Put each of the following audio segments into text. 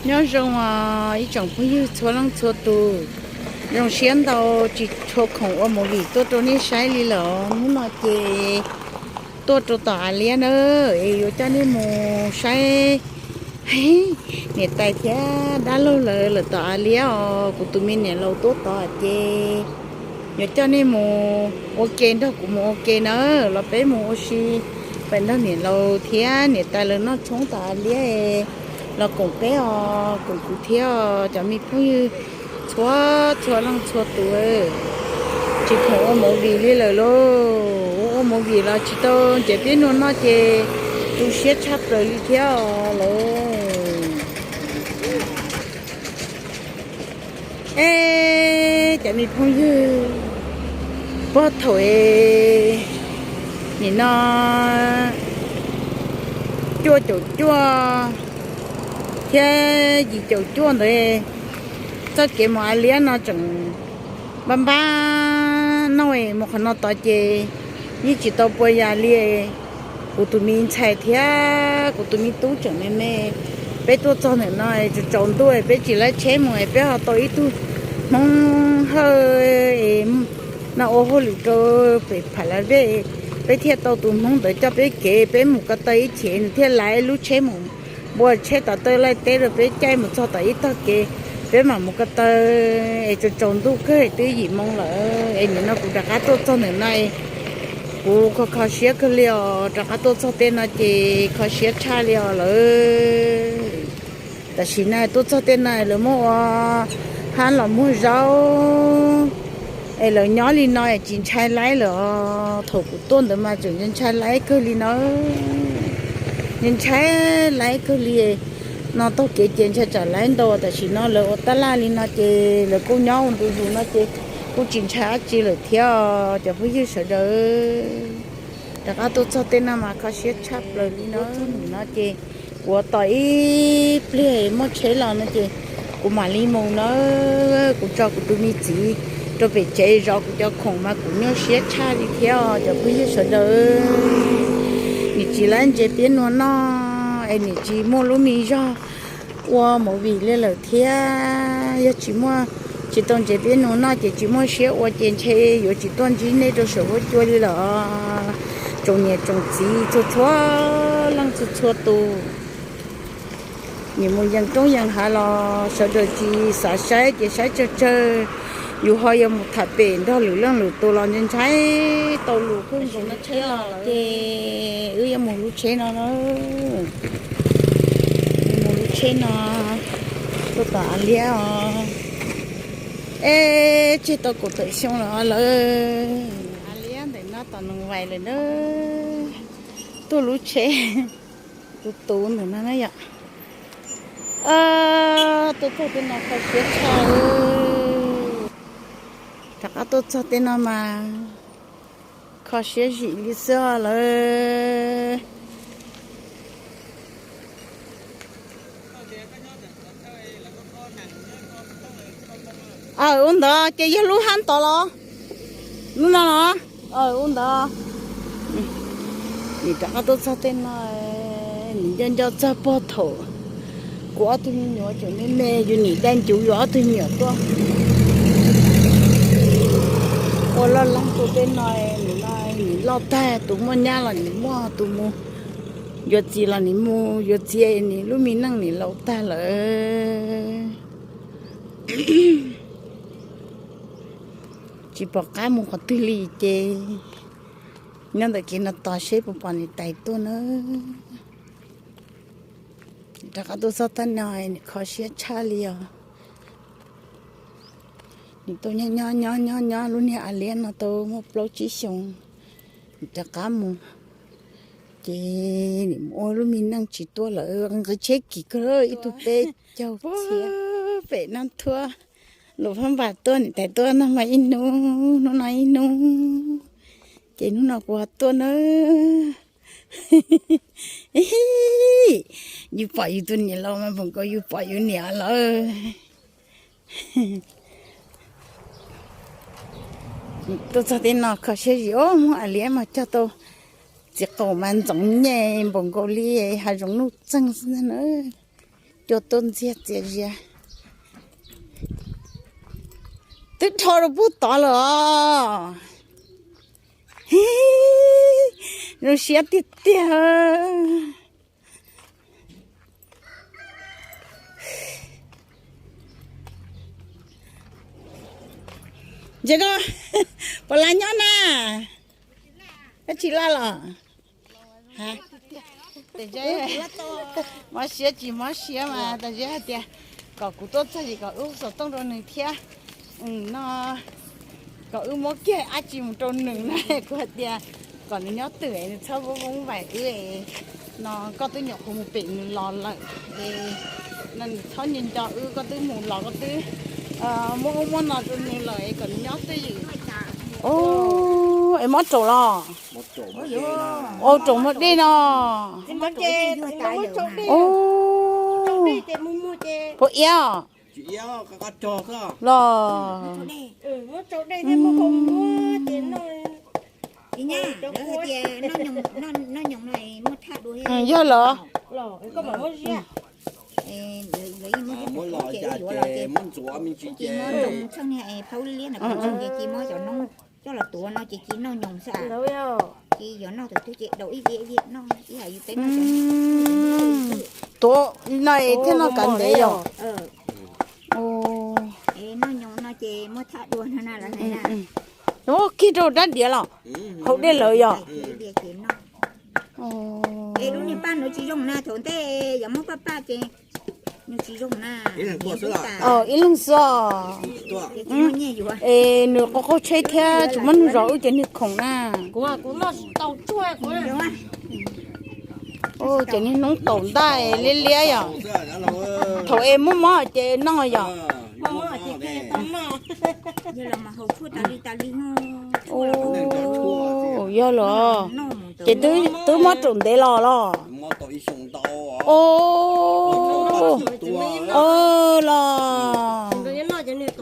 Nyob zoo os ib tsoom phooj ywg txhua leej txhua tus, zoo siab ntau tsis tshua khoom ua movie tuaj rau nej saib li lawm. Hnub no ces tuaj rau tom Av Liab na, es yuav coj nej mus saib niam tais thiab dab laug lawv lawm tom Av Liab os. Kuv tus me niam laus tuaj tod ces yuav coj nej mus ua ke nrog kuv mus ua ke na, los peb mus ua si pem nrog niam laus thiab niam tais lawv noj tshoob tom Av Liab. Los koom peb os, koom kuv thiab os cov me phooj ywg txhua txhua leej txhua tus. Tsis khoom ua movie li lawm lauj, ua movie los tsis tau nrhiav peb nua noj ces tu siab tshaj plaws li thiab lawm. Es cov me phooj ywg, puag thaum nim no cuaj caum cuaj thiab yim caum cuaj ntawd, txoj kev mus Av Liab no tseem npab npab nauj, mus qhov no tod ces yeej tsis tau puas yas li. Kuv tus me ntxhais thiab kuv tus me tub tseem me me, peb tuaj txog ntawm no tsaus tsaus ntuj peb tsis laib tsheb mus, peb ho tau ib tug Hmoob Hawj no ua hauj lwm rau pem Phav Las Vej, peb thiaj tau tus Hmoob ntawd coj peb kev, peb mus ko taw ib chim nws thiaj laib lub tsheb mus npua tsheb tom taw laij teb rau peb caij mus txog tom ib tog kev, peb mam mus ko taw. Es tsaus tsaus ntuj kawg twb yim moo lawm, es nim no kuv rov qab tuaj txog ntawm no, kuv kho kho siab kawg li os. Rov qab tuaj txog tej no ces kho siab tshaj li os lawm. Tam sim no tuaj txog tej no lawv muab ua hab los muag zaub, es lawv nyob li no tsis ntshai laib lawm os. Thaum kuv tuaj ntawd mas tseem ntshai laib kawg li na, ntshai laib kawg li. No taug kev ces ntshai tsam laib ntau, tam sim no lawv ua tab laj li no ces lawv kuj nyob ua ntu zus no ces kuj tsis ntshai dab tsi lawm thiab os cov phooj ywg sawv daws. Rov qab tuaj txog tej no mas kho siab tshaj plaws li no. Txog ntawm no ces kuv ua tos ib pliag muaj tsheb los no ces kuv mam li mus na. Kuv tso kuv tus me txiv rau pem tsev zov kuv cov khoom mas kuv nyuaj siab tshaj li thiab os cov phooj ywg sawv daws. Nim tsis laib ntse piab nua noj es nim tsis muaj lub me zog ua movie li lawm thiab. Yog tsis muaj, tsis tau ntse piab nua noj ces tsis muaj siab ua ces ntshe yuav tsis tuaj ntsib nej rau saum huab cua li lawm. Tsoom niam tsoom txiv txhua txhua leej txhua txhua tus, nim mus yees roob yees hav los sawv daws tsis xav saib ces saib tsawg tsawg. Yus ho yuav mus tham pem nrog lwm leej lwm tus los ntshai ntshai tau lus kawg nkaus no tsheb los ces wb yuav mus lub tsheb no, mus lub tsheb no tuaj tom Av Liab os. Eb, tseg tau kaum tawm xyoo lawm os lawv. Av Liab ntawm no tom Noog Vais lawm na. Tuaj lub tsheb tus tus ntawm no na yom. Tuaj txog tej no kho siab tshaj. Rov qab tuaj txog tej no mas kho siab zim li xwb lawm. Aw, ua ntawd ces yog lub hab tod los? Lub no los? Aw, ua ntawd. Nim rov qab tuaj txog tej no, nim nco nco txog puag thaum kuv ob tug me nyuam tseem me me, yus nim dai ncuv yus ob tug me nyuam tuaj ua loj leeb rau tej no. Nim no nim loj tag, tus muaj nyab los nim muaj, tus mus yuav txiv los nim mus yuav txiv, nim lub me neej nim laus tag lawm. Tsis pom qab mus qhov twg li ces nyob ntawm kev no tos seb puas pom niam tais tuaj na. Rov qab tuaj txog tab no nim kho siab tshaj li os. Nim tuaj nyob nyob nyob nyob nyob lub niag Av Liab no tau muaj plaub tsib xyoos, nim rov qab mus ces nim mus ua lub me neej tsis tuaj lawm. Nqis tsheb kim kawg, ib tug peb caug txhiab. Pem no thuab, Luas Phab Npas tuaj, niam tais tuaj no mas ib hnub, hnub no ib hnub, ces hnub no kuv ho tuaj na. Yus pom yus tus niam laus mas npaum nkaus yus pom yus niam lawm. Tuaj txog tej no kho siab zim os, Hmoob Av Liab mas cog tau txiv qaum mas ntxoov nyem npaum nkaus li hav zoov nuj txeeg xwb ntag na. Cua tuaj ntxiag txias zias. Twb rho rau pug tod lawm os. Zoo siab tiag tiag. Ntsia koj, puas laj nyob na? Koj tsis laj los? Mob siab tsis mob siab mas tas zeb hais tias kom kuv tuaj txog ces kom wb xov tooj rau nws thiab. No kom wb muab kiag dab tsi mus rau nws na, kuv hais tias kom nws nyob twj es nws txhob voob voob vaim wb. No koj twb nyuam qhuav mus pem nws los lawm es no nws txhob nco nco wb, koj twb mus los koj twb muab ub muab no rau nws lawm es kom nws nyob twj ywm. Es mob raum los? Ua raum muaj dej no. Puas iab los? Yog los? Coj los tuav no ces cia noj nyoos xwb. Ces yog noj tus twg ces daus ib diav ib diav noj ib yam yus peb noj. Tuav no thiaj noj kav ntev yog. Noj nyoos no ces muab thaj dua no na lawv hais na. Kiag rau rab diav los haus dej lawm yog. Es lub niag paj no tsis zoo na, thaum ntej yog muab paj paj ces nws tsis zoo na. Ib leeg xwb os. Es nws qaug qaug tsheb thiab tsis muaj neeg zov wb cov niag khoom na. Cov niag noob taum ntaj liab liab yog. Thaum es muaj mob ces noj yog. Yog los? Ces twb mob raum ntev los los? Los. Li ntawd nws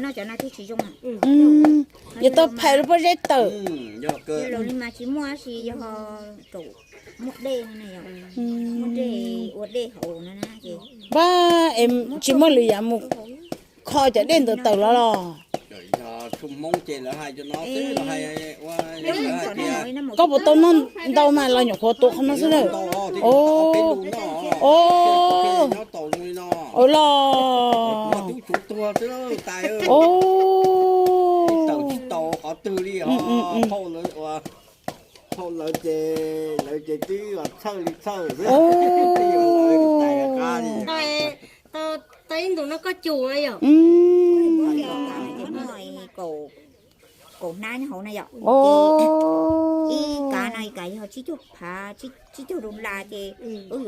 noj cov no thiaj tsis zoo. Yuav tau phais lub pob zeb tawm. Yog li mas tsis muaj dab tsi, yog muaj dej, muaj dej ua dej haus no. Npab es tsis muaj lwm yam mus kho cov dej ntawd tawm los los? Koj puas tau noj ntau mas los nyuam qhuav tuav qhov no xwb na. Os, los. Phauj lawv ces, lawv ces twb txhawj li txhawj. Tau ib ntus no koj cum yom? Kaum hnab nyob hauv na yom. Ib kav no ib kav yog tsib caug phav, tsib caug dollar ces wb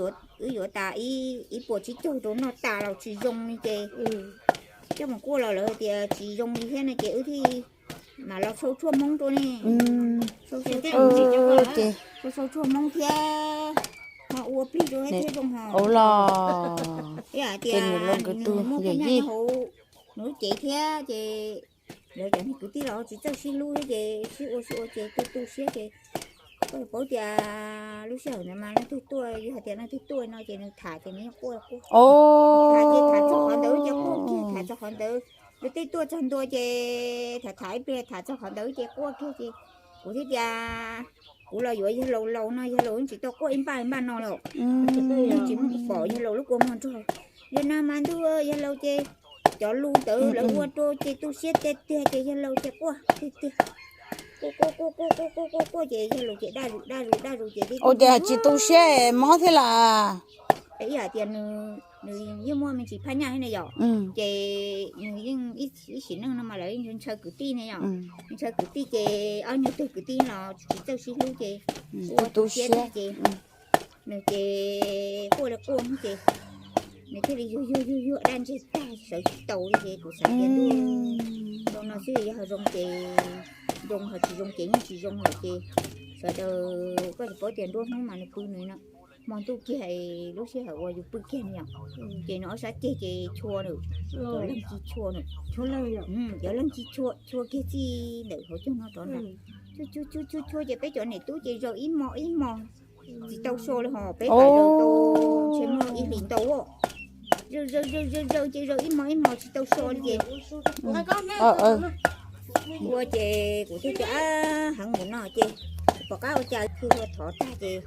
yuav tas ib puas tsib caug rau noj tas los tsis zoo li ces coj mus kuaj los lawv tias tsis zoo li thiab no ces wb thiaj mam los sau tshuaj hmoob rau ne. Sau tshuaj hmoob thiab, ho ua plig rau thiaj zoo ho. Los ib yam tias nws muaj yam yij hauv nws lub cev thiab ces lawv cov niag kwv tij los tsis txawj sib hlub thiab ces sib ua sib ua ces tu tu siab ces koj paub tias lub sij hawm ntawd mas leej twg tuaj, yog hais tias leej twg tuaj no ces nws tham ces nws yeej quaj quaj. Tham ces tham txog qhov ntawd ces quaj kiag, tham txog qhov ntawd. Lawv tej tuaj txog ntua ces tham tham ib pliag tham txog qhov ntawd ces quaj kiag ces kuv thiaj tias kuv los yuav yawg laus laus no, yawg laus yeej tsis tau quaj ib npaj ib npaj no lawm. Yeej tsis pom yawg laus lub kua muag nrog. Yog no mas ntuj, yawg laus ces cov lus ntawd lawv ua rau ces tu siab tiag tiag ces yawg laus ces quaj tiag tiag. Quaj quaj quaj quaj quaj quaj quaj ces yawg laus ces daj zus daj zus daj zus ces ua cas tsis tu siab mob thiab las. Ib hais tias nws yeej muaj me ntsis phaj nyaj thiab ne yom, ces nws yeej ib sim neej no mas lawv ntshaw kwv tij ne yom, ntshaw kwv tij ces ob nyuag tug kwv tij los tsis txawj sib hlub ces ua tu siab ces nws ces quaj li quaj ces nws thiaj li yuag yuag yuag yuag daj ntseg tag sawv tsis tau li ces kuv xav tias ntuj, zoo no xwb yog ho zoo ces zoo, ho tsis zoo ces yeej tsis zoo lawm ces sawv daws koj tsis paub tias nruab hnub mas nws pw nws no. Hmo ntuj kiag lub sij hawm uas yus pw kiag no yom, ces nws ob sab ceg ces tshua nws, cov leeg ci tshua nws, cov leeg ci tshua, tshua kiag txij ntawm hauv caug no rov nrad. Tshua tshua tshua ces peb cov niam tub ces zaws ib hmo ib hmo, tsis tau so li ho peb pam zaws tau ntshe muaj ib hlis ntau. Zaws zaws zaws zaws ces zaws ib hmo ib hmo tsis tau so li ces ua ces kuv thiaj tias ab heev mus no ces pom qab ua cas khw ua thov tag ces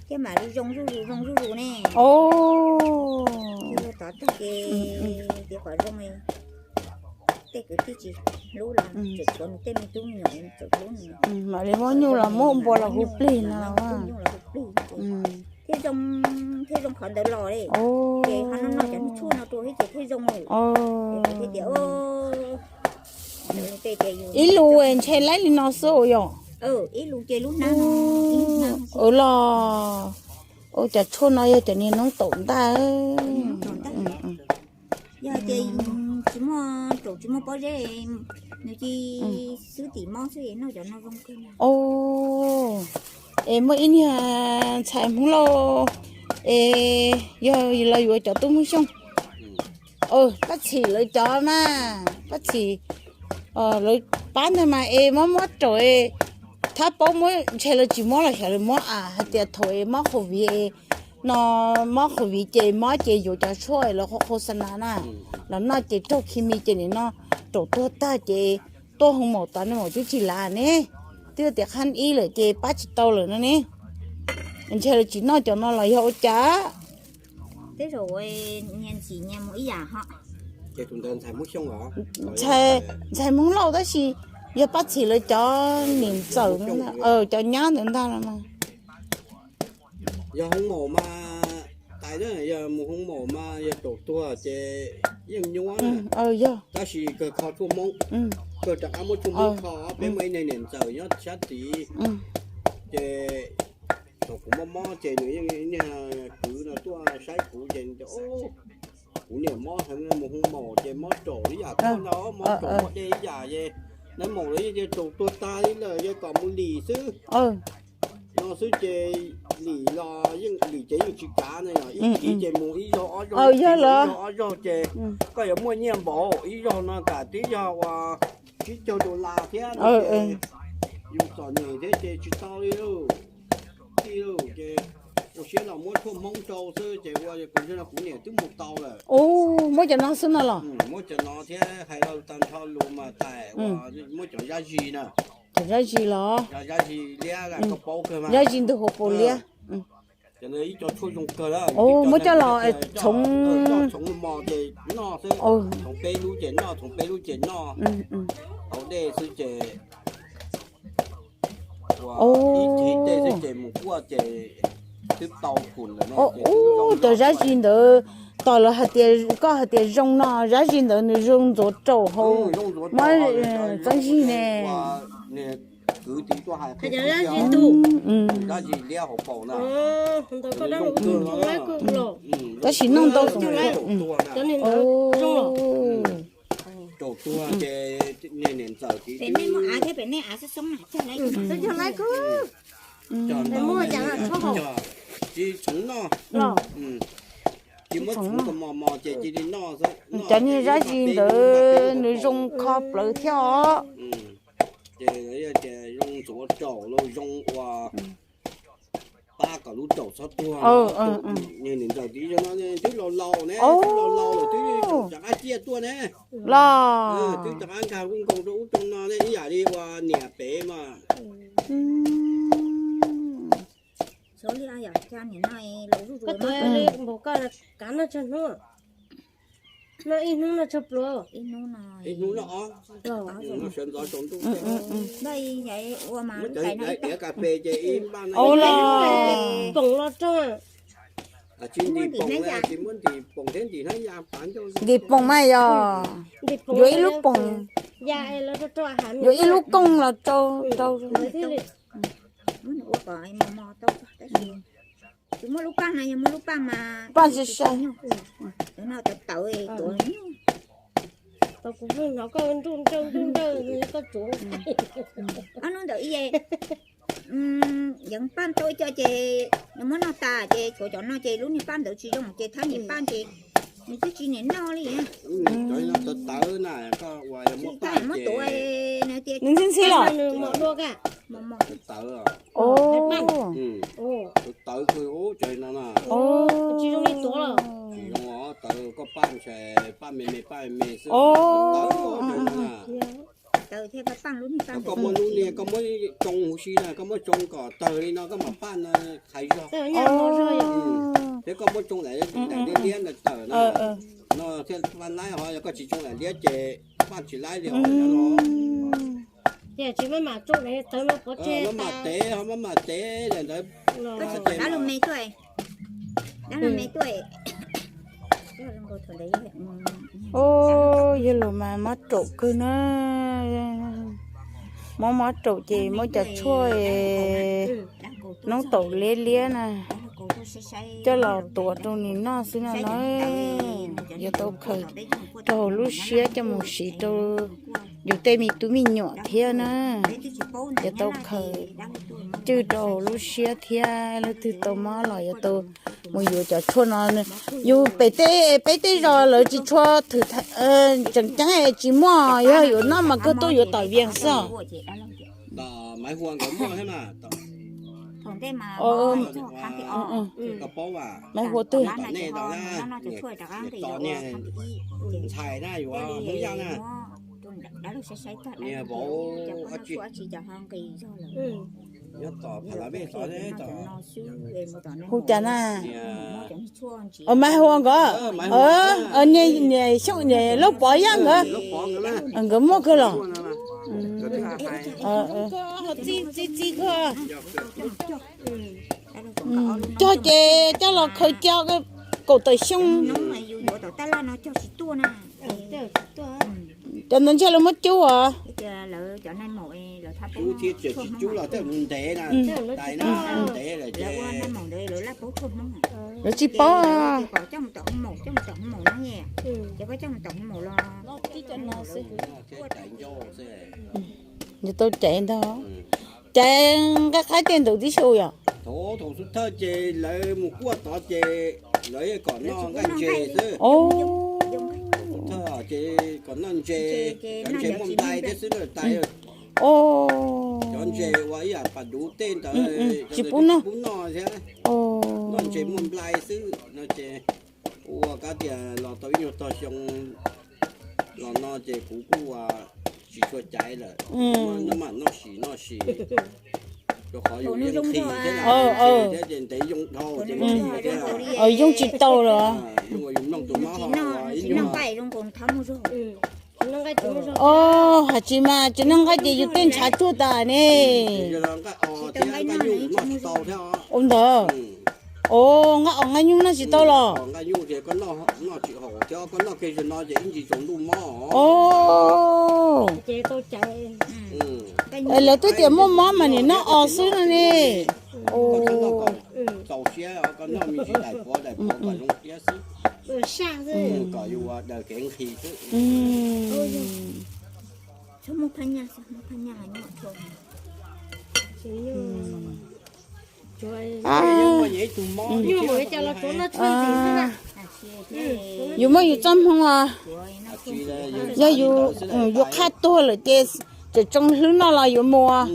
thiaj mam li zoo zuj zus zoo zuj zus ne. Khw ua thov tag ces tias kom zoo, tej kwv tij tsis hlub los tseem tshuav nws tej me tub me nyuam tseem hlub nws. Mam li muab nyuj los muab npua los hu plig no. Nyuj los hu plig ces thiaj zoo, thiaj zoo qhov ntawd los li. Ces ho noj noj cov niag tshuaj no rau thiab ces thiaj zoo li. Ib lus ntshe laib li no xwb yom. Ib lus ces lub hnab no los, ua cov tshuaj no yog cov niag noob taum ntaj. Yog ces tsis muaj, tsis muaj pob zeb, nws cia xwb tim mob xwb noj cov no zoo kawg. Es muaj ib niag ntxhais Hmoob Lauj, es yog los yuav cov tub Hmoob Xyooj, Pab Txhim lawv cov mas, Pab Txhim lawv pab ntag mas es muab muab raum, thab paub muab ntshe lawv tsis muab los xyov lawv muab a hais tias thaum es mob covid no, mob covid ces mob ces yuav cov tshuaj lawv qhov qhau xa na na, los noj ces raug khi mi ces nim no raum tuag tag ces tuaj hoo maum tas nej maum twb tsis lav ne, twb tias qhab ib lawm ces pab tsis tau lawm no ne. Ntshe lawv tsis noj cov no los yog ua cas. Tej zaum niag ntxim niag mus ib yam ho. Ntxhais Hmoob Lauj tab sis yog Pab Txhim lawv cov niam ntxawm, cov nyab ntawd ntag no. Yog hoo maum mas tais na, yog mus hoo maum mas yog raum tuag ces yeej nyuaj na. Yog tab sis kawg kho tshuaj Hmoob, kawg rov qab muab tshuaj Hmoob kho. Peb muaj ib niag niam ntxawm nyob sab tid, ces thaum kuv mob mob ces nws yeej niag kwv no tuaj saib kuv ces nws tias kuv niam mob heev mus hoo maum ces mob raum ib yam koj no, mob raum mob dej ib yam es, nab maum lawv yeej tias raum tuag tag li lawm yog kom mus lim xwb no xwb ces lim los yeej lim ces yeej tsis kav ne, ib kiv ces mus ib zaug ob zaug, ib zaug ob zaug ces koj yuav muaj nyiaj npaum ib zaug no kam twb yog ua tsib caug dollar thiab no ces yus txom nyem thiab ces tsis tau li lauj. Tij lauj ces ua siab los muab tshuaj Hmoob rau xwb ces ua kuv ntshai no kuv niam twb mus tau lawm. Muab cov no xwb no los? Muab cov no thiab hais los tag nrho lus mas tais ua muab cov zab zis na. Cov zab zis los? Zab zis liab koj paub kawg mas. Zab zis ntug hauv paus liab. Cov no ib co tshuaj zoo kawg, muab coj los txhoov, txhoov mos ces noj xwb, txhoov peb lub ces noj, txhoov peb lub ces noj, tau dej xwb ces ua ib thib tej xwb ces mus kuaj ces twb tau kum lawm no. Cov zab zis ntawd tos lawv hais tias, koj hais tias zoo no, zab zis ntawd nws zoo ntxuav raum hauv, muab txeeb zig ne. Kwv tij tuaj hais, zab zis liab hauv paus na. Tab sis noj ntau, raum tuag ces niag niam ntxawm tsis txhoov noj, tsis muab txhoov mos mos ces cia li noj. Cov niag zab zis ntawd nws zoo kho plawv thiab os. Ces zoo ntxuav raum los zoo ua pab kom lub raum txhob tuag. Niag niam ntxawm txiv zoo no twb laus laus ne, twb laus laus lawm twb rov qab ciaj tuaj ne. Los twb rov qab nkag lub nkoos rau ub rau no ne, ib yam li ua niam pem mas. Koj tuav li npaum koj kav noj tsawg hnub? Noj ib hnub noj tsawg pluas? Ib hnub noj ob. Sawv ntxov tsaus ntuj. Ua mas lub tais no ib tiav kas fes ces ib npaj no. Poom los rau. Tsis ntim poom, tsis muab ntim poom thiab ntim hnab ya pav ncauj. Ntim poom mas yog yuav ib lub poom, yuav ib lub kooj los rau rau. Ua kom mos mos tau, tab sis tsis muaj lub paj na, yog muaj lub paj mas paj sai sai. Tawv no tawv tawv tuav nyuj. Tau kuv hnov koj nruj nrawj nruj nrawj koj tsuav. Ob hnub ntawd ib Yeej paj tau ib co ces nws muab noj tas ces tshuav cov no ces lub niag paj ntawd tsis zoo ces thab niag paj ces nws twb tsis niam noj li. Cov no tawv tawv na, koj ua muab paj ces ntxhib ntxhib los tawv. Tawv tawv, cov no na. Tsis zoo, tawv koj paj ntshai, paj me me paj me me xwb. Tawv, koj muab lub niag, koj muab tsoo huv si na, koj muab tsoo kom tawg li no koj mam paj no qhais zog. Thiab koj muab tsoo daim liab liab ntawd tawm na, no thiaj paj laib, ho yog koj tsis tsoo daim liab ces paj tsis laib li os. Maj mam tev, ho maj mam tev daim ntawd. Yog lus mas mob raum kawg na. Mob mob raum ces muab cov tshuaj noob taum liab liab na coj los tuav rau nws noj xwb no na. Yuav tau khaws rau hauv lub siab coj mus siv rau yus tej me tub me nyuam thiab na. Yuav tau khaws cwj rau hauv lub siab thiab, leej twg tau mob los yuav tau mus yuav cov tshuaj no. Yus pem tej, peb tej zos lawv tsis tshua thwm, tseem ceeb tsis muaj, yog yuav noj mas kawg tuaj yuav tom Vias xwb. Maiv Hua twg? Ntxhais na, yuav Hmoob Yaj na. Niag vauv, nyob tom Pha La Vej tod, hu cas na? Maiv Hua nkawd, niag Xyooj, Lauj Pov Yaj nkawd, nkawd muaj kawg los? Cog ces coj los khaws cia kaum tawm xyoo. Cov ntawd ntshe lawv muab cub os. Lawv tsis paub. Yuav tau caiv ntag. Caiv nqaij qaib tej ntawd tib si yom. Thaum xub thawj ces lawv mus kuaj tod ces lawv kom noj nqaij ntses xwb. Ces kom noj ntses, cov ntses muaj nplai thiab xwb na, tais. Cov ntses uas ib yam pas duv tej ntawd tsis pub noj thiab, noj ntses muaj nplai xwb no ces ua kav tias los tau ib nyuag tog xyoo los no ces kuv kuj ua tsis tshua caiv lawm. Noj mas noj sim noj sim, rau qhov yus yeej nqhis thiab, thiab ces ntev yoo dhau ces nqhis thiab. Yooj tsis tau los. Yus mloog tus mob ho ib nyuag Os, hais tsis mas tsis noj nqaij ces yus tej ntshav tsuag tas ne. Ua ntawd. Os, nqaij os nqaij nyuj noj tsis tau los? Os, lawv twb tias muaj mob mas nim noj os xwb no ne. Yus muaj yus txoj hmoo os. Yog yus, yus qhaj tuag lawm ces tseem tsoo hlwb noj los yuav mus.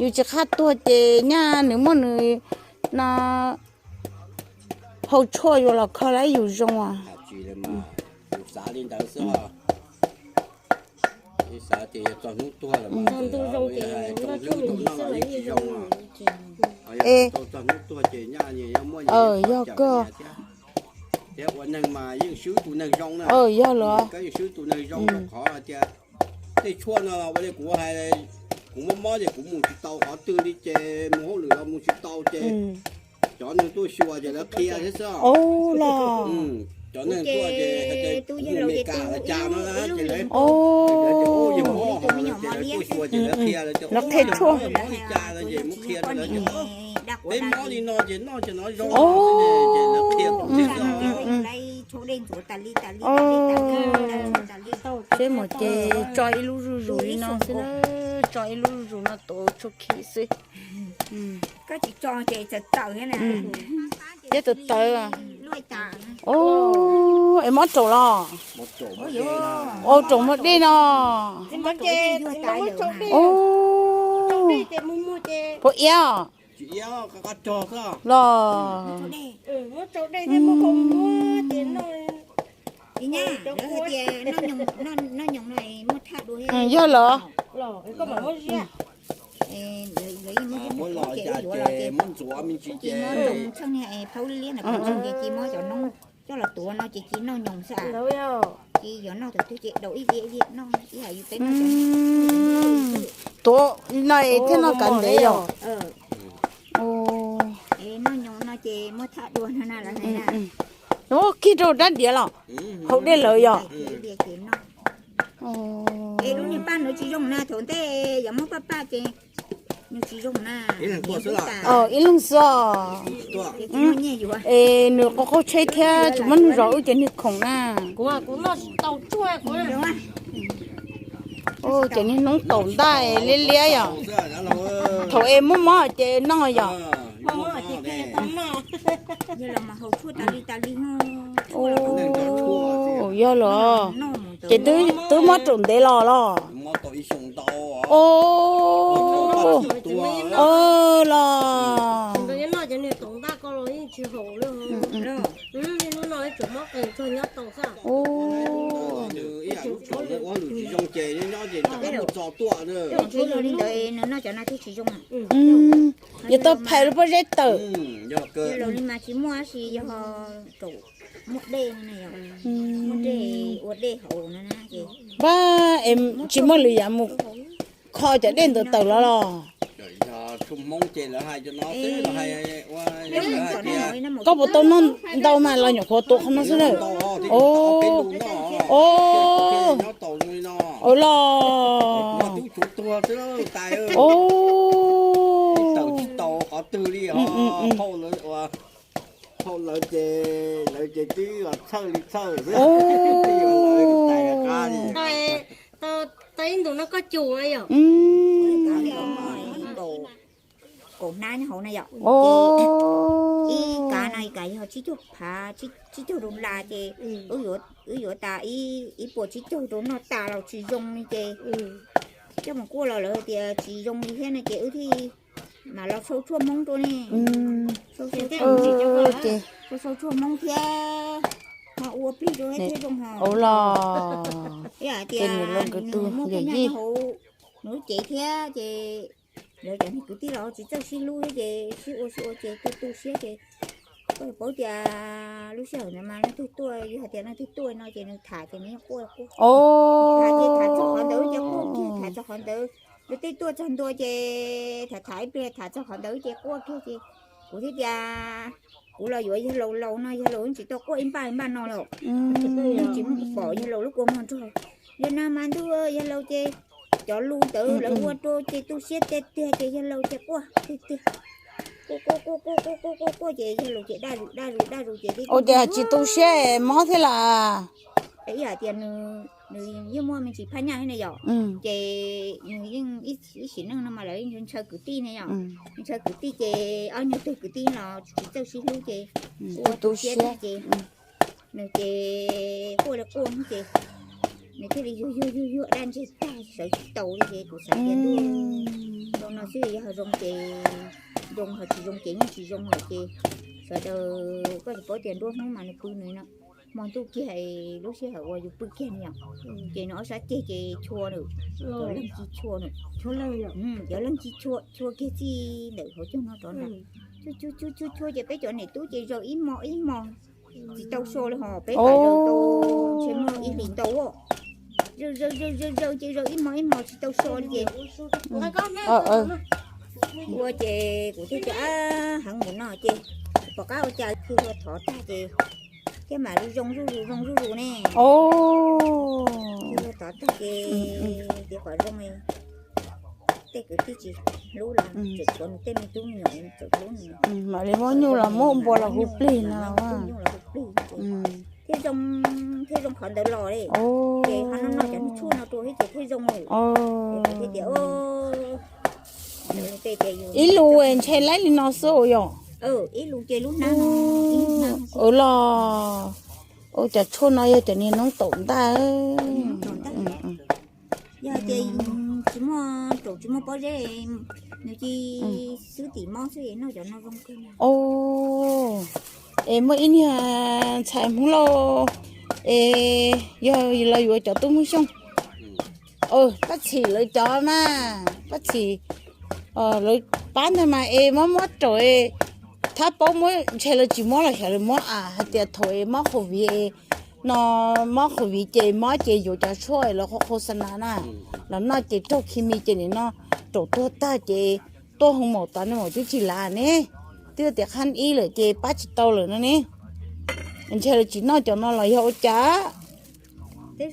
Yus tsis qhaj tuag ces nyaj nws muaj nws no hau tshuaj yuav los kho lawm yus zoo os. Yog kawg. Thiab ua neeg mas yeej swb tus neeg zoo na. Yog los. Koj yeej swb tus neeg zoo rau qhov hais tias tej tshuaj no ua li kuv hais, kuv mob mob ces kuv mus tsis tau qhov twg li ces mus hauj lwm los mus tsis tau ces cov neeg tuaj xyuas ces lawv qhia thiab xwb. Cov neeg tuaj ces hais tias kuv mus Meskas los cas no ces lawv, ces lawv tuaj xyuas ces lawv qhia, lawv tias lawv qhia tshuaj mob li cas no ces muab qhia rau lawv tias peb mob li no ces noj cov no zoo ces lawv qhia kuv thiab xwb. Seb mus ces tso ib lub zuj zus li no xwb na. tso ib lub zuj zus no tuav tshuaj khi xwb. Koj tsis tso ces txawv txawv thiab na. Thiab txawv txawv. Es mob raum los? Ua raum muag dej no. Puas iab los? Yog los? Muab los cas ces muab ntxuav me ntsis ces, cov noob coj los tuav no ces cia noj nyoos xwb. Ces yog noj thaum twg ces daus ib diav ib diav noj ib yam yus peb noj. Tuav no es thiaj noj kav ntev yom? Noj nyoos no ces muab thaj dua no na lawv hais na. Ua kiag rau dab diav los haus dej lawm yom? Es lub niag paj no tsis zoo na, thaum ntej yog muab paj paj ces nws tsis zoo na. Ib leeg xwb os. Es nws qaug qaug tsheb thiab tsis muaj neeg zov wb cov niag khoom na. Cov niag noob taum ntaj liab liab yom. Thaum es muaj mob ces noj yom. Yog los? Ces twb mob raum ntev los los? Los? Nws ib yam lub tshua ua lwm tsis zoo ces nyob ces tso tuaj na. Li ntawd nws noj cov no thiaj tsis zoo. Yuav tau phais lub pob zeb tawm. Yog li mas tsis muaj dab tsi, yog muaj dej, muaj dej ua dej haus no na. Pab es tsis muaj lwm yam mus kho cov dej ntawd tawm los los? Koj puas tau noj ntau mas los nyuam qhuav tuav qhov no xwb na? Ua los? Phauj lawv ces lawv ces twb txhawj li txhawj xwb. Tau ib ntus no koj cum yom? Kaum hnab nyob hauv na yom. Ib kav no ib kav yog tsib caug phav, tsib caug dollar ces wb yuav tas ib puas tsib caug rau noj tas los tsis zoo li ces coj mus kuaj los lawv tias tsis zoo li thiab no ces wb thiaj mam los sau tshuaj Hmoob rau ne. Sau tshuaj Hmoob thiab ho ua plig rau thiaj zoo ho. Ib yam tias nws muaj plig nyob hauv nws lub cev thiab ces lawv cov niag kwv tij los tsis txawj sib hlub thiab ces sib ua sib ua ces tu tu siab ces koj paub tias lub sij hawm ntawd mas leej twg tuaj, yog hais tias leej twg tuaj no ces nws tham ces nws yeej quaj quaj. Tham ces tham txog qhov ntawd ces quaj kiag, tham txog qhov ntawd. Lawv tej tuaj txog ntua ces tham tham ib pliag tham txog qhov ntawd ces quaj kiag ces kuv thiaj tias kuv los yuav yawg laus laus no, yawg laus yeej tsis tau quaj ib npaj ib npaj no lawm. Yeej tsis pom yawg laus lub kua muag nrog. Yog nag mas ntuj yawg laus ces cov lus ntawd lawv ua rau ces tu siab tiag tiag ces yawg laus ces quaj tiag tiag. Quaj quaj quaj quaj quaj quaj quaj ces yawg laus ces daj zus daj zus daj zus ces ua cas tsis tu siab mob thiab las? Ib yam tias nws yeej muaj me ntsis phaj nyaj thiab ne yom, ces nws yeej ib sim neej no mas lawv ntshaw kwv tij ne yom, ntshaw kwv tij ces ob nyuag tug kwv tij los tsis txawj sib hlub ces ua tu siab ces nws ces quaj li quaj ces nws thiaj li yuag yuag yuag yuag daj ntseg tag sawv tsis taus li ces kuv xav tias ntuj, zoo no xwb yog zoo ces zoo, ho tsis zoo ces yeej tsis zoo lawm ces sawv daws koj tsis paub tias nruab hnub mas nws pw nws no, hmo ntuj kiag lub sij hawm uas yus pw kiag no yom, ces nws ob sab ceg ces chua nws, cov leeg ci chua nws, cov leeg ci chua chua kiag txij ntawm hauv caug no rov nram, chua chua chua chua ces peb cov niam tub ces zaws ib hmos ib hmos tsis tau so li ho peb zaws tau ntshe muaj ib hlis ntau zaws zaws zaws zaws ces zaws ib hmos ib hmos tsis tau so li ces ua ces kuv thiaj tias heev mus no ces pom qab ua cas thiaj thov tag ces thiaj mam li zoo zuj zus zoo zuj zus ne. Thiaj thov tag ces tias kom zoo, tej kwv tij tsis hlub los tseem tshuav nws tej me tub me nyuam tseem hlub nws. Mam li muab nyuj los muab npua los hu plig no. Nyuj los hu plig thiab zoo, thiaj zoo qhov ntawd los li. Ces ho noj noj cov niag tshuaj no rau thiab ces thiaj zoo li. Ces kuv thiaj tias o Ib lus ntshe laib li no xwb yom? Los, ua cov tshuaj no yog cov niag noob taum ntaj. Yog ces tsis muaj raum tsis muaj pob zeb, nws cia xwb tim mob xwb es noj cov no zoo kawg. Es muaj ib niag ntxhais Hmoob Lauj, es yog los yuav cov tub Hmoob Xyooj. Pab txhim lawv cov mas, pab txhim lawv pab ntag mas es mob mob raum, thab paub muab ntshe lawv tsis mob los xyov lawv mob a, hais tias thaum es mob COVID no, mob COVID ces mob ces yuav cov tshuaj lawv qhov qhau xa na na, los noj ces raug khi mi ces nim no raum tuag tag ces tuaj hoo maum tas nej maum twb tsis lav ne, twb tias qhab ib lawm ces pab tsis tau lawm no ne. Ntshe lawv tsis noj cov no los yog ua cas. Ntxhais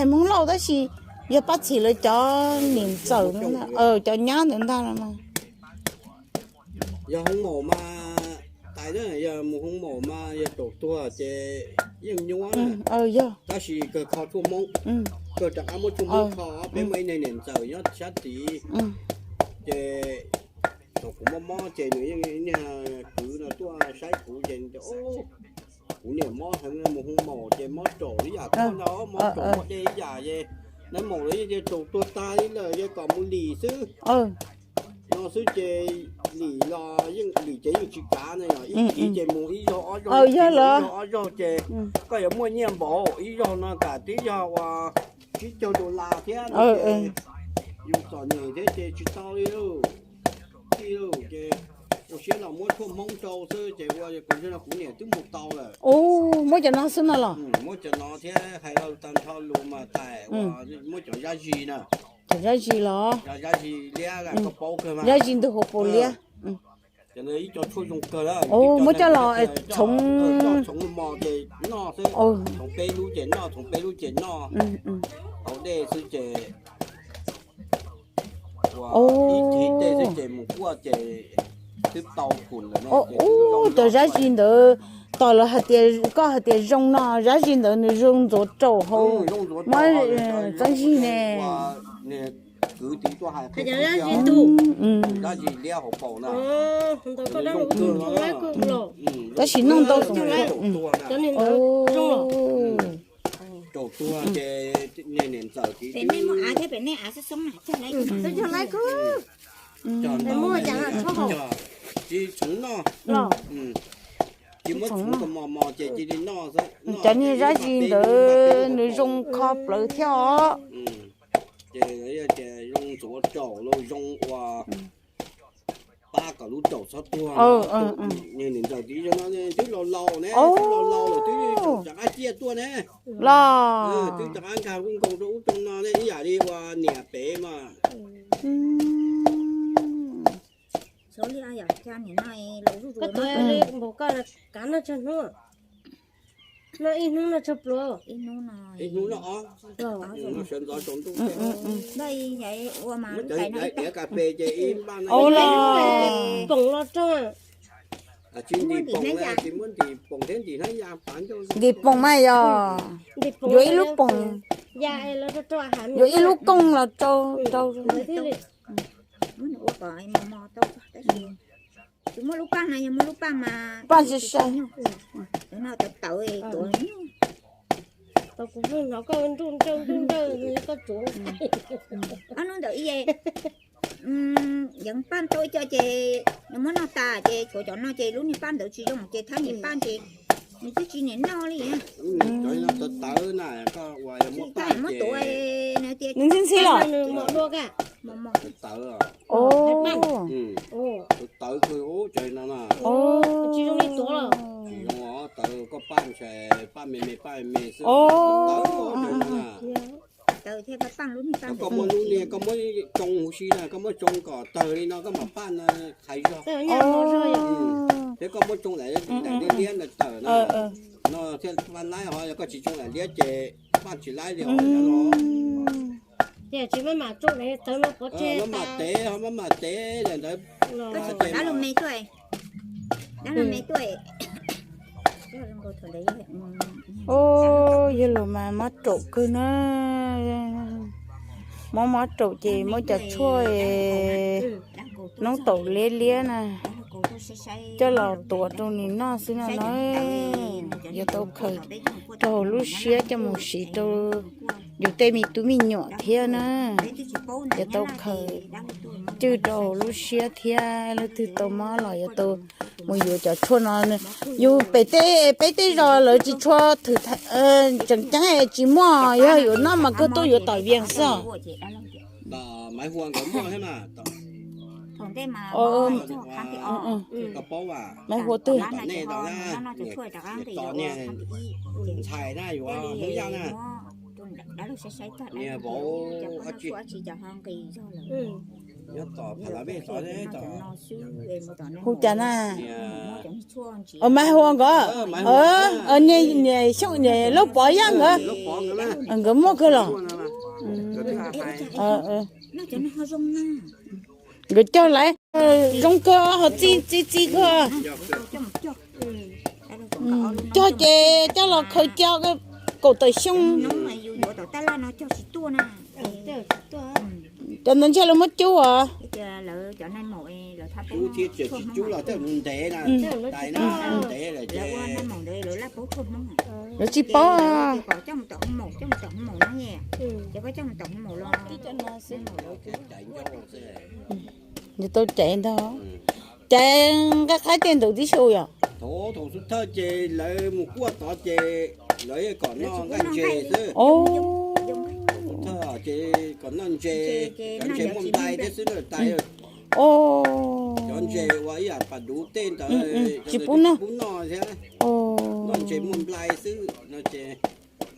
Hmoob Lauj tab sis yog pab txhim lawv cov niam ntxawm, cov nyab ntawd ntag no. Yog hoo maum mas, tais na, yog mus hoo maum mas yog raum tuag ces yeej nyuaj na. Tab sis kawg kho tshuaj Hmoob, kawg rov qab muab tshuaj Hmoob kho, peb muaj ib niag niam ntxawm nyob sab tid, ces thaum kuv mob mob ces nws yeej niag kwv no tuaj saib kuv ces nws tias, kuv niam mob heev mus hoo maum ces mob raum ib yam koj ntag, mob raum mob dej ib yam ces, nab maum lawv yeej tias raum tuag tag li lawm ces kom mus lim xwb no xwb ces lim los yeej lim ces yeej tsis kav na, ib kiv ces mus ib zaug ob zaug, ib zaug ob zaug ces koj yuav muaj nyiaj npaum ib zaug no kam twb yog ua tsib caug dollar thiab no ces yus txom nyem thiab ces tsis tau li lauj. Tij lauj, ces ua siab los muab tshuaj Hmoob rau xwb ces ua kuv, kuv niam twb mus tau lawm. Muab cov no xwb no los? Muab cov no thiab hais los tag nrho lus mas tais ua muab cov zab zis na. Cov zab zis los? Zab zis liab koj paub kawg mas. Zab zis ntug hauv paus liab. Cov ntawd ib co tshuaj zoo kawg. Muab coj los txhoov, txhoov mos ces noj xwb, txhoov peb lub ces noj, txhoov peb lub ces noj, tau dej xwb ces ib thib tej xwb ces mus kuaj ces twb tau phum lawm no. Cov zab zis ntawd, tos lawv hais tias, koj hais tias zoo no, zab zis ntawd nws zoo ntxuav raum hauv, muab txeeb zig ne. Kwv tij tuaj hais, zab zis liab hauv paus na. Tab sis noj ntau xwb. Raum tuag ces niam ntxawm tsis txhoov noj, tsis muab txhoov mos mos ces cia li noj xwb. Cov niag zab zis ntawd nws zoo kho plawv thiab os. Ces zoo ntxuav raum los zoo ua pab kom lub raum txhob tuag. Niam ntxawm tij no twb laus laus ne, twb laus laus lawm twb rov qab ciaj tuaj ne. Los twb rov qab nkag lub nkoos rau ub rau no ne, ib yam li ua niam pem mas. Ib hnub no, ib hnub no ob, sawv ntxov tsaus ntuj. Ua mas iab kas fes ces ib npaj no. Poom los rau, tsis ntim poom, tsis muab ntim poom thiab ntim hnab ya. Ntim poom mas yog yuav ib lub poom, yuav ib lub kooj los rau rau. Ua kom mos mos tau, tab sis tsis muaj lub paj no, yog muaj lub paj mas paj sai sai. Tawv tawv, tau kuv hnov koj nruj nrawj nruj nrawj koj tsuav. Ob hnub ntawd ib yeej paj tau ib co ces nws muab noj tas ces tshuav cov no ces lub niag paj ntawd tsis zoo ces thab niag paj ces nws twb tsis niam noj li. Tawv tawv na, koj ua muab paj muab tuav, nws ntxhib ntxhib los. Tawv tawv. Tawv tawv kawg, tawv no na. Tsis zoo li tuav los. Tsis zoo, tawv koj paj ntshe paj me me paj me me xwb. Tawv no na. Koj muab lub niag, koj muab tsoo huv si na, koj muab tsoo kom tawg li no koj mam paj no qhaiv zog. Thiab koj muab tsoo daim liab liab ntawd tawm na, no thiaj paj laib, ho yog koj tsis tsoo daim liab ces paj tsis laib li os. Maj mam tev, ho maj mam tev daim ntawd. Yawg laus mas mob raum kawg na. Muab mob raum ces muab cov tshuaj noob taum liab liab na coj los tuav rau nws noj xwb no na. Yuav tau khaws rau hauv lub siab coj mus siv rau yus tej me tub me nyuam thiab na. Yuav tau khaws cwj rau hauv lub siab thiab, leej twg tau mob los yuav tau mus yuav cov tshuaj no. Yus pem tej, peb tej zos lawv tsis tshua thwm, tseem ceeb tsis muaj, yog yuav noj mas kawg tuaj yuav tom Vias xwb os. Maiv Hua twg? Hu cas na? Maiv Hua nkawd, niag Xyooj niag Lauj Pov Yaj nkawd, nkawd muaj kawg los? Nkawd cog lawm, zoo kawg ho txi txi txi kawg. Cog ces coj los khaws cia kaum tawm xyoo. Cov ntawd ntshe lawv muab cub os. Lawv tsis paub. Yuav tau caiv ntag. Caiv nqaij qaib tej ntawd tib si yom? Thaum xub thawj ces lawv mus kuaj tod ces lawv kom noj nqaij ntses xwb. Xub thawj ces kom noj ntses, cov ntses muaj nplai thiab xwb na tais. Cov ntses ua ib yam pas duv tej ntawd tsis pub noj thiab. Noj ntses muaj nplai xwb no ces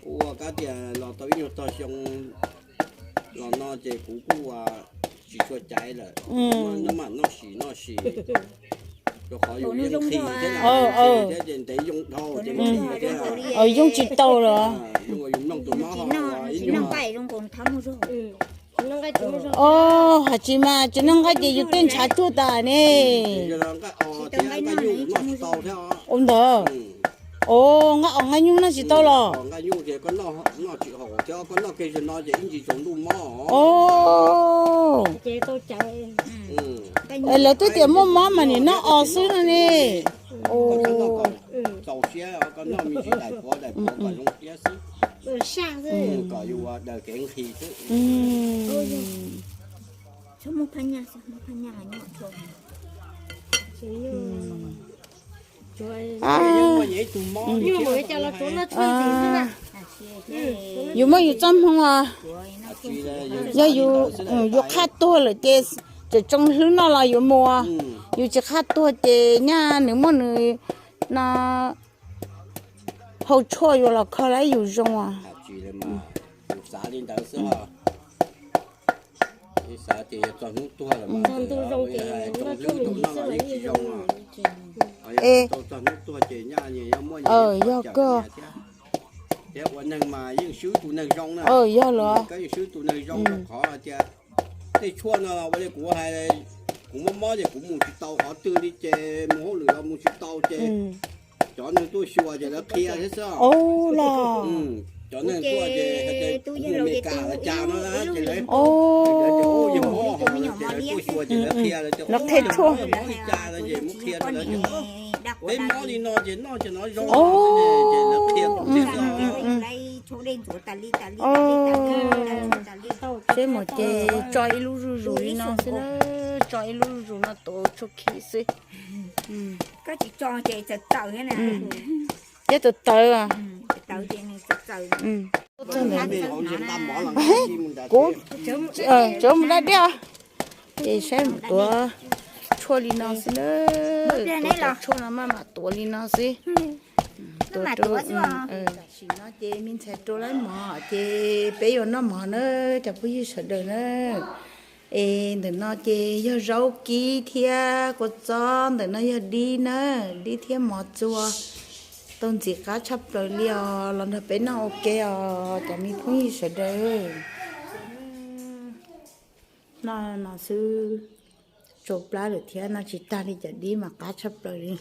ua kab tias los tau ib nyuag tog xyoo los no ces kuv kuj ua tsis tshua caiv lawm. Noj mas noj sis noj sis, rau qhov yus yeej nqhis thiab, thiab ces ntev yoo dhau ces nqhis thiab. Yooj tsis tau los. Yus mloog tus mob ho ib nyuag. Os, hais tsis mas tsis noj nqaij ces yus tej ntshav tuag tas ne. Ua ntawd. Os, nqaij os, nqaij nyuj noj tsis tau los? Os, lawv twb tias muaj mob mas nim noj os xwb no ne. Yus muaj yus txoj hmoo os. Yog yus, yus qhaj tuag lawm ces tseem tsoo hlwb noj los yuav mus. Yus tsis qhaj tuag ces nyaj nws muaj nws no hau tshuaj yuav los kho lawm yus zoo os. Yog kawg. Yog los. Tej tshuaj no ua li kuv hais, kuv mob mob ces kuv mus tsis tau qhov twg li ces mus hauj lwm los mus tsis tau ces cov neeg tuaj xyuas ces lawv qhia thiab xwb. Cov neeg tuaj ces kuv mus Meskas los cas no ces lawv, ces lawv tuaj xyuas ces lawv qhia, lawv qhia tshuaj li cas no ces muab qhia rau lawv, peb mob li no ces noj ces nov zoo, ces lawv qhia kuv thiab xwb. Seb mus ces tso ib lub zuj zus li no xwb na, tso ib lub zuj zus no tuav tshuaj khi xwb. Thiab tawv tawv. Kuv tsuav mus da dej, ces saib mus tuav tshuaj li no xwb na, tuav cov tshuaj no maj mam tuav li no xwb. Tam sim no ces me ntxhais rau lawv mov ces peb yuav noj mov na cov phooj ywg sawv daws na. Es ntawm no ces yog zaub kib thiab kua txob, ntawm no yog dib na, dib thiab mov txua. Tau ntxim qab tshaj plaws li os, los nrog peb noj ua ke os cov me phooj ywg sawv daws. Noj no xwb, tsau plab lawm thiab, noj tsis tag li cov dib mas qab tshaj plaws li.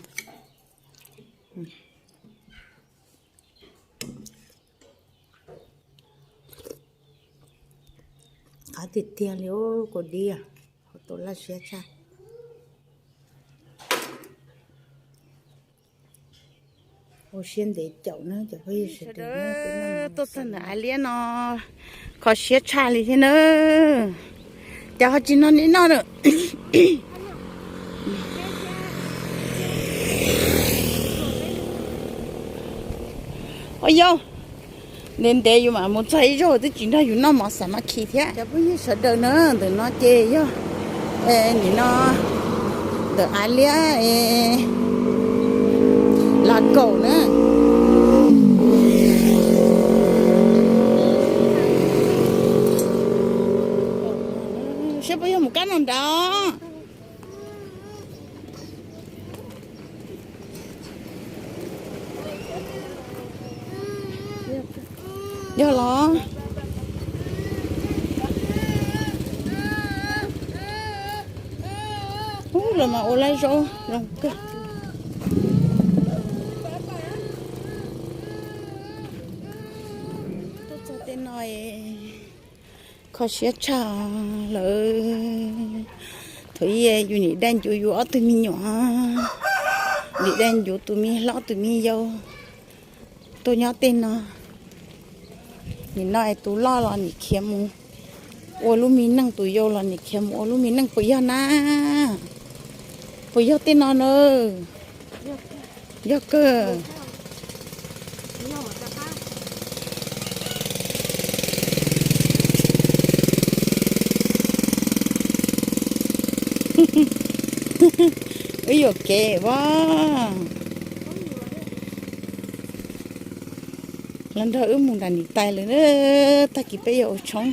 Av tiag tiag li, kuv di, hauv tus laj siab tshaj. Ua siab ntev caum na cov phooj ywg sawv daws. Tuaj txog ntawm av liab no kho siab tshaj li thiab na. Cas ho tsis noj li noj na. Ua yog ntev ntev yus mam mus txog ib zaug twb tsis nrog yus noj mov xav mas khi thiab. Cov phooj ywg sawv daws na, ntawm no ces yog nim no ntawm av liab Lav Kaum na. Saib puas yog mus kab no nrad. Yog los. Ub, lawv mas ua laj zaub zoo kawg. Tuaj txog tej no kho siab tshaj lawm. Thaum ub yus niam daj ncuv yus ob tug me nyuam, niam daj ncuv tus me hlob tus me yau tuaj nyob tej no. Nim no es tus loj los nim khiav mus ua lub me neej, tus yau los nim khiav mus ua lub me neej. Puas yog na? Puas yog tej no na? Yog kawg. Wb yuam kev as. Los nrog wb mus nram niam tais lawm na. Tag kis peb yuav ua tshoob.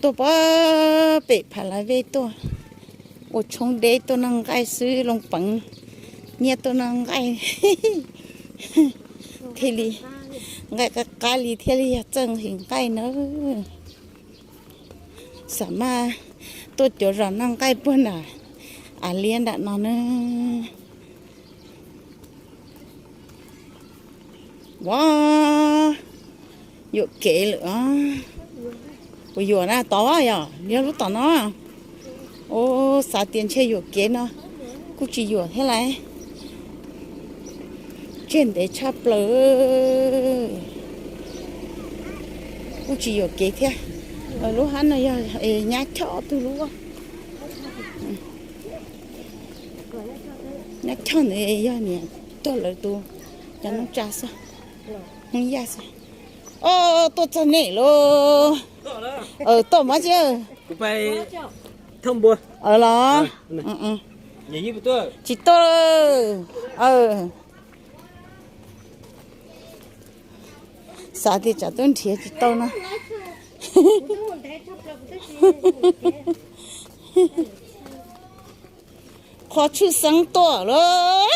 Tuaj pem Pha La Vej tuaj ua tshoob deb tuaj noj nqaij xwb, loo peev nyiaj tuaj noj nqaij. Thiaj li nqaij qab qab li thiaj li yog txawj nqhis nqaij na. Xam maj tuaj cuav zos noj nqaij puag nram av liab nram no na. Ua, yuam kev lawm os. Puas yuam na? Tod yog, yog lub tom no. Ua, xav tias ntshe yuam kev no kuj tsis yuam thiab lauj. Tseg ntev tshaj plaws, kuj tsis yuam kev thiab. Lub hab no yog nyab Choj ob tug lub. Nyab Choj ntawd yog niam Choj lawv tus cov Hmoob Tsa xwb, Hmoob Yaj xwb. Os, tuaj txog nej lawm. Tuaj mas tsis. Los tsis tuaj. Xav tias tsam twb nrhiav tsis tau no. Qhov tshwj xeeb tuaj lawm.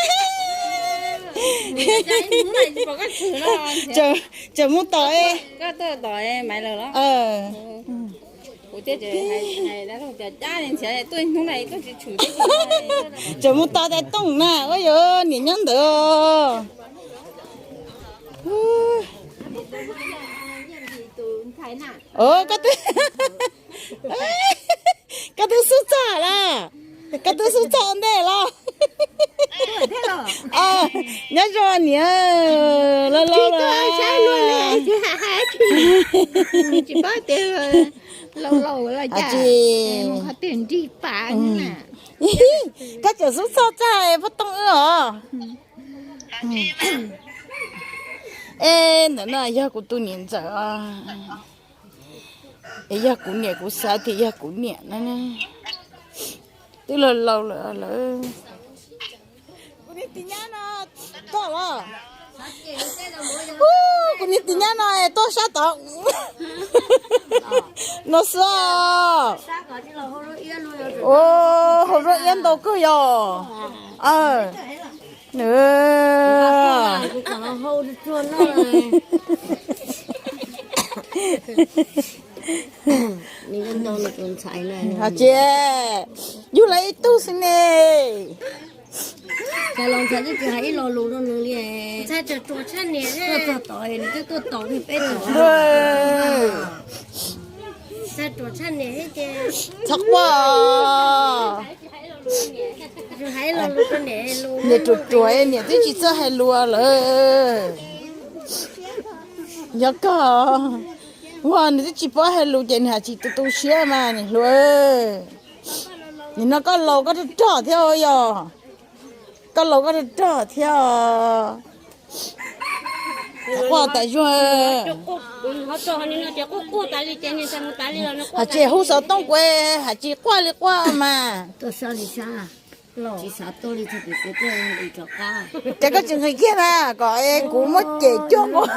Tseem muab tom. Tseem mus tos tais tooj na, ua yog niam nyob ntawd. Koj twb xub txog los? Koj twb xub txog ntej los? Nyob zoo niam, los los los. Koj tseem xub txog txaj pob tooj wb os. Es ntawm no yog kuv tus niam ntxawm os. Es yog kuv niam, kuv xav tias yog kuv niam na. Twb laus laus lawm lawm. Kuv niag tis nyab no tuaj los? Kuv niag tis nyab no tuaj sab tod no xwb os. Ua, hau zaub iab ntau kawg yog. Nws Ces yug lawv ib tug xwb ne. Los ntxhais twb tsis hais ib lo lus rau nws li. Ntxhais tseem ruam tshaj niam, tuaj txog tod nws twb tuaj tos peb tod. Txhob quaj. Niam ruam ruam, niam twb tsis txawj hais lus lawm. Yog koj, ua nws twb tsis paub hais lus ces nws hais tsis tu tu siab mas niam hluas. Nim no koj laus koj rog rog thiab yog, koj laus koj rog rog thiab. Quaj tas zuag. Hais tsis hu xov tooj kuv, hais tsis quaj li quaj mas. Ces koj tsis nqis kiag na, kom kuv muab cem cuag nkaus.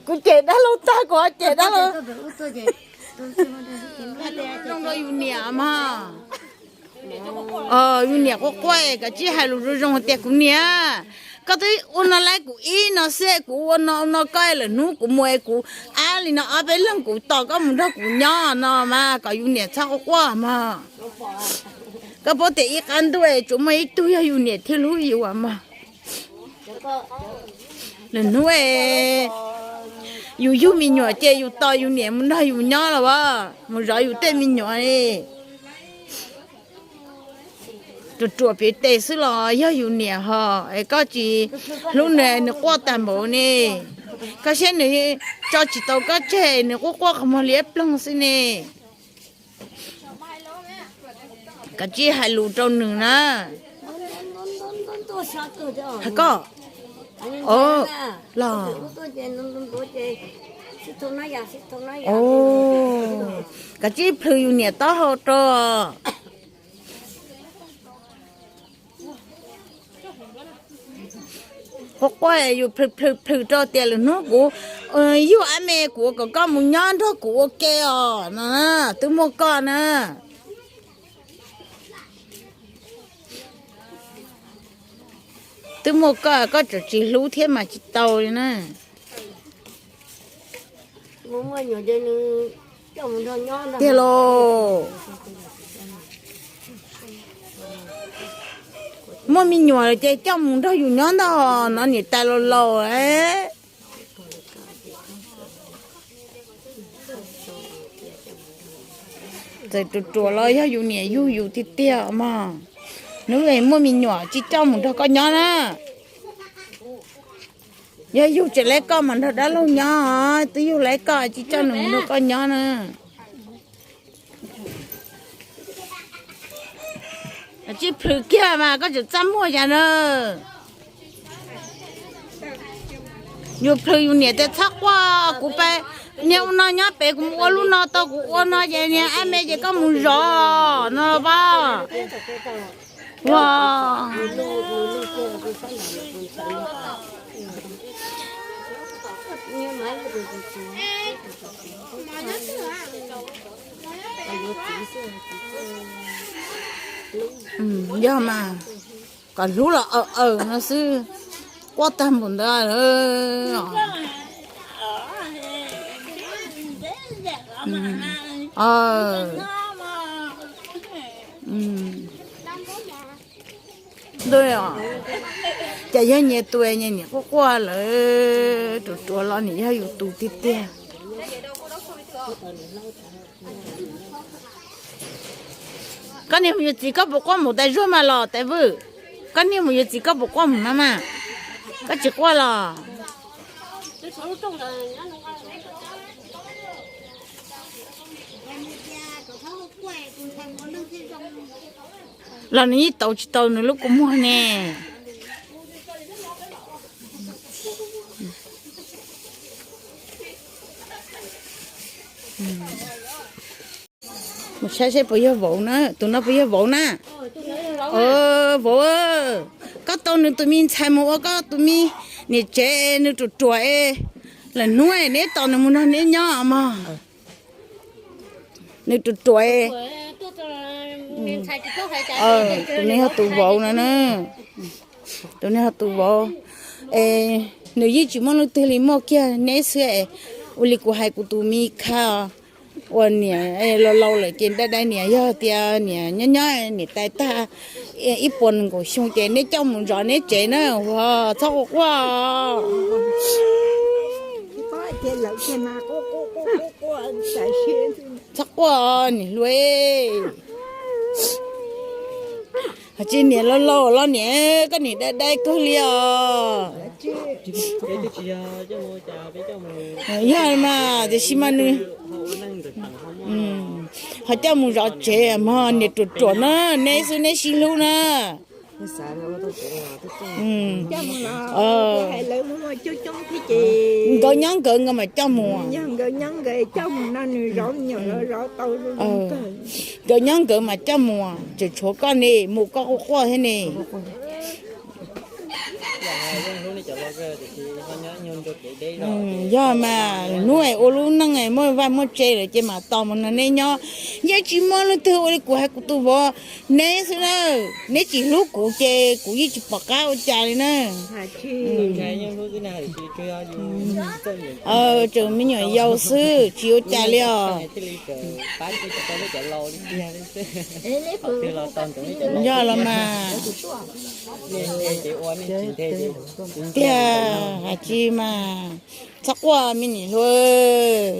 Kuv cem dab laug tag, kuv cem dab laug. Zoo rau yus niam mas. Yus niam quaj quaj, kav tsij hais lus zoo zoo tias kuv niam, koj twb ua no laib kuv ib no xwb, kuv ua no ua no koj, lwm hnub kuv mus es kuv ab li no ob peb leeg kuv tos koj mus nrog kuv nyob no mas, kom yus niam txhob quaj quaj mog. Koj paub tias ib qab ntuj es tsuas muaj ib tug yog yus niam thiab hlub yus mog. Lwm hnub es yus yug me nyuam ces yus tos yus niam mus nrog yus nyob los as, mus zov yus tej me nyuam li. Ruam ruam piv tes xwb los yog yus niam hos es koj tsis hlub nws, nws quaj tag npaum ne. Koj saib nws tso tsis tau koj tseg, nws quaj quaj qhov muag liab ploog xwb ne. Kav tsij hais lus rau nws na. Hais koj, los, kav tsij plhws yus niam taub hau rau. Quaj quaj yus plhws plhws plhws rau tias lwm hnub kuv yug ab me kuv ua kom koj mus nyob nrog kuv ua ke os no, twb muaj koj na. Twb muaj koj, koj tseem tsis hlub thiab mas tsis tau li na. Tiag lauj. Muaj me nyuam lawm ces coj mus nrog yus nyob ntag no, niam tais laus laus. Txawm ruam ruam los yog yus niam yug yus tiag tiag mog. Hnub muaj me nyuam tsis coj mus nrog koj nyob na. Yog yug tseem laib koj mas nrog dab laug nyob, twb yug laib koj tsis coj nws mus nrog koj nyob na. Tsij plhws kiag mas koj tseem txaj muag cas na. Yus plhws yus niam tias txhob quaj, kuv pab niag ua no nyob pem, kuv mus ua lub no tau, kuv ua no ces niag ab me ces koj mus zov no pab. Ua yog mas, kom hlub los awm awm no xwb, quaj tag npaum ntawd. Ntuj, cas yog nyias tus nyias niam quaj quaj lawm, ruam ruam los niam yog yus tus tiag tiag. Koj niag mus yuav txiv koj puas quaj mus tas zuag mas los tas vwj? Koj niag mus yuav txiv koj puas quaj mus no mas? Koj tsis quaj los? Los nws yeej tau tsis tau nws lub kua muag ne. Mus saib seb puas yog vauv na, tus no puas yog vauv na? Vauv, koj tau nws tus me ntxhais mus ua koj tus me niam tsev, nws ruam ruam es, lwm hnub neb tos nws mus nrog neb nyob mog. Nws ruam ruam es, tus no yog tus vauv no na. Tus no yog tus vauv es, nws yeej tsis muaj leej twg li, muaj kiag neb xwb es, ua li kuv hais kuv tus me kha uas niam laus laus lawm ces dai dai niam, yog tias niam nyob nyob niam tais tag ib puas nees nkaum xyoo ces neb coj mus zov neb tsev na, txhob quaj quaj. Txhob quaj niam hluas. Hos tsis niam laus laus los niam, koj niam dai dai kawg li os. Yog mas tiam sis mas nws ho coj mus zov tsev mog, niam ruam ruam na, neb xwb neb sib hlub na. Nkawd nyob nkawd nkawd mam coj mus. Nkawd nyob nkawd mas coj mus, tseem tshuav koj ne, mus koj quaj quaj thiab ne. Yog mas hnub es ua lub neej muaj vaj muaj tse lawm ces mam tos mus nrog neb nyob. Yeej tsis muaj leej twg ua li kuv hais kuv tus vauv neb xwb na. Neb tsis hlub kuv ces kuv yeej tsis pom qab ua cas li na. Tseem me nyuam yaus xwb tsis ua cas li os. Yog los mas. Tiag hais tsis mas, txhob quaj me niam hluas.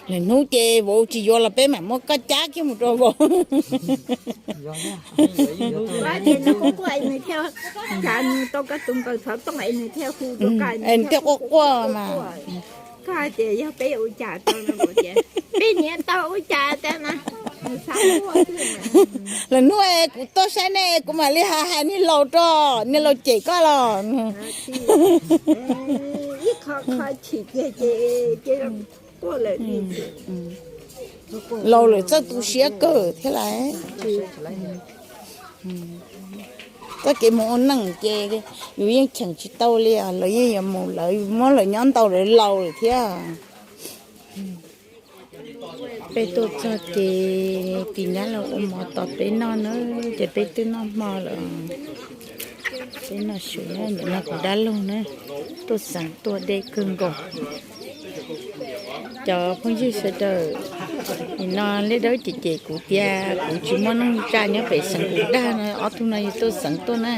Lwm hnub ces vauv tsis yuav los peb mam muab koj cab kiag mus rau vauv. Nws thiaj quaj quaj mas. Koj hais tias yog peb ua cas rau no, peb niam tau ua cas tas mas. Lwm hnub es kuv tuaj saib nej kuv mam li hais hais niag laus rau, niag laus cem koj los. Ib qho qho chim kiag ces quaj lawm li. Laus lawm txawj tu siab kawg thiab lauj. Txoj kev mus ua neej ces yus yeej cheem tsis tau li os, lawv yeej yuav mus lawv, muab lawv nyob ntau lawv laus lawm thiab. Peb tuaj txog ces tis nyab los ua mov tos peb noj na, ces peb twb noj hmo lawm. Peb noj su na, nim no kuv dab laug na, tuaj xeev tuaj deb kawg nkaus. Cov phooj ywg sawv daws, nim no Liaj Dawb cem cem kuv tias kuv tsis muaj neej tsa nyob pem xeev kuv dag no, ob tug no yog tuaj xeev tuaj na.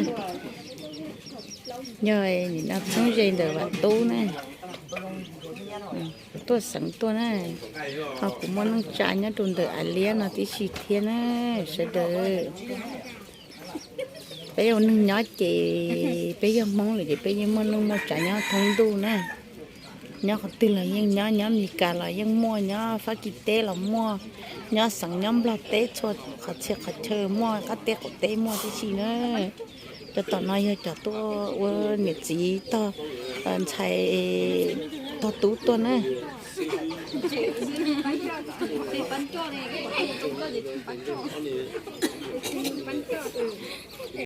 Yog nim no txheeb ze ntawm Vam Tub na, tuaj xeev tuaj na, ho kuv muaj neej tsa nyob rau ntawm Av Liab no tib si thiab na, sawv daws. Peb ua neeg nyob ces peb yog Hmoob lawm ces peb yeej muaj neej muaj tsa nyob thoob ntuj na. Nyob qhov twg los yeej nyob, nyob Meskas los yeej muaj, nyob Fab Kis teb los muaj, nyob xeev nyob Nplog teb txhua qhov txhia qhov chaw muaj, qab teb qaum teb muaj tib si na. Cov tom no yog cov tuaj ua niam txiv tog ntxhais tog tub tuaj na.